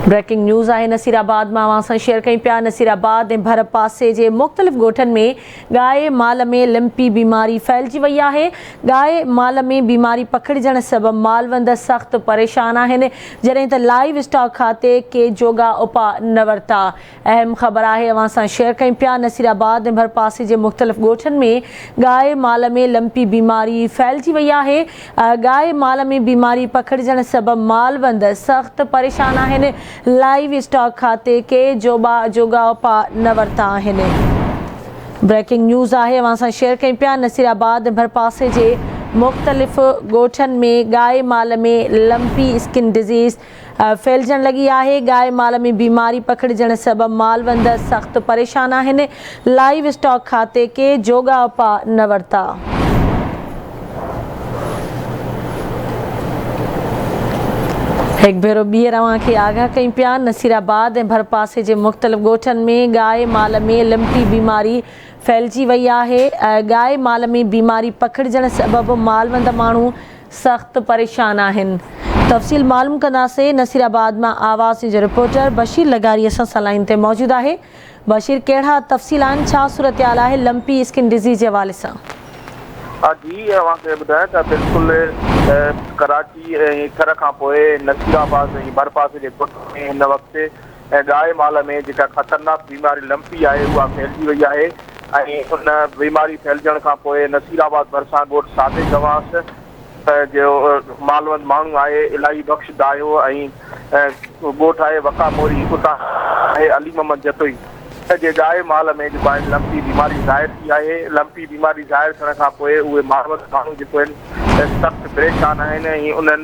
Breaking news آهي نصيرآباد مان اوهان سان شيئر ڪيون پيا نصيرآباد ۽ ڀر پاسي جي مختلف ڳوٺن ۾ ڳائي مال ۾ لمپي بيماري ڦهلجي وئي آهي ڳائي مال ۾ بيماري پکڙجڻ سبب مالوند سخت پريشان آهن جڏهن ته لائيو اسٽاڪ کاتي ڪي جوڳا اپاء نه ورتا اهم خبر آهي اوهان سان شيئر ڪيون پيا نصيرآباد ۽ ڀرپاسي جي مختلف ڳوٺن ۾ ڳائي مال ۾ لمپي بيماري ڦهلجي وئي آهي ڳائي مال ۾ بيماري پکڙجڻ سبب مالوند سخت پريشان آهن لائيو اسٽاڪ کاتي ڪي جوٻا جوڳا اپاء نه ورتا آهن بريڪنگ نيوز آهي اوهان سان شيئر ڪيون پيا نصيرآباد ۽ ڀرپاسي جي مختلف ڳوٺن ۾ ڳائي مال ۾ لمپي اسڪن ڊزيز ڦهلجڻ لڳي آهي، ڳائي مال ۾ بيماري پکڙجڻ سبب مالوند سخت پريشان آهن، لائيو اسٽاڪ کاتي ڪي جوڳا اپاء نه ورتا. هڪ ڀيرو ٻيهر اوهان کي آگاهه ڪيون پيا، نصيرآباد ۽ ڀرپاسي جي مختلف ڳوٺن ۾ ڳائي مال ۾ لمپي بيماري ڦهلجي وئي آهي، ڳائي مال ۾ بيماري پکڙجڻ سبب مالوند ماڻهو سخت پريشان آهن. تفصيل معلوم ڪنداسين نصير آباد مان آواز نيوز جو رپورٽر بشير لغاري اسان سان لائين تي موجود آهي بشير ڪهڙا تفصيل آهن ڇا صورتحال آهي لمپي اسڪن ڊزيز جي حوالي سان. ها جي اوهان کي ٻڌايان ته بلڪل ڪراچي ۽ ٿر کان پوء نصير آباد ۽ ڀرپاسي جي ڳوٺن ۾ هن وقت ڳائي مال ۾ جيڪا خطرناڪ بيماري لمپي آهي اها ڦهلجي وئي آهي ۽ ان بيماري ڦهلجڻ کان پوء نصير آباد ڀرسان ڳوٺ صادق گوانس جو مالوند ماڻهو آهي الاهي بخش دايو ۽ ڳوٺ آهي وقا موري اتان آهي علي محمد جتوئي جي ڳائي مال ۾ جيڪو آهي لمپي بيماري ظاهر ٿي آهي لمپي بيماري ظاهر ٿيڻ کان پوء اهي مالوند ماڻهو جيڪو آهن سخت پريشان آهن ۽ انهن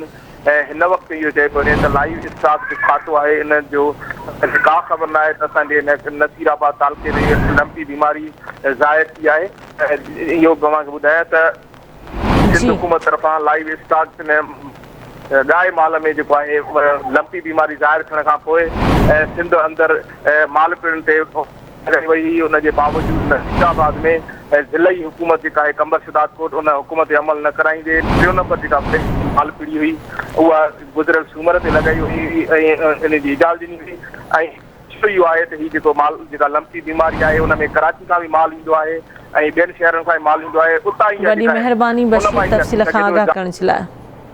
۽ هن وقت اهو چئي پيو وڃي ته لائيو اسٽاڪ جو کاتو آهي ان جو اسان کي ڪا خبر ناهي ته اسان جي هن نصير آباد تعلقي ۾ هيء لمپي بيماري ظاهر ٿي آهي ۽ اهو به اوهان کي ٻڌايان ته سنڌ حڪومت طرفان لائيو اسٽاڪ ان ڳائي مال ۾ جيڪو آهي لمپي بيماري ظاهر ٿيڻ کان پوء سنڌ اندر مال پڻ تي لڳائي وئي هئي ان جي باوجود نصير آباد ۾ ضلعي حڪومت جيڪا آهي قمبر شھدادڪوٽ ان حڪم تي عمل نه ڪرائيندي ٽيون نمبر جيڪا مال پيڙي هئي اها گذريل سومر تي لڳائي وئي هئي ۽ ان جي اجازت ڏني هئي ۽ ڏسو اهو آهي ته هي جيڪو مال جيڪا لمپي بيماري آهي ان ۾ ڪراچي کان به مال ايندو آهي ۽ ٻين شهرن کان به مال ايندو آهي اتان وڏي مهرباني بشير تفصيل کان آگاهه ڪرڻ جي لاء.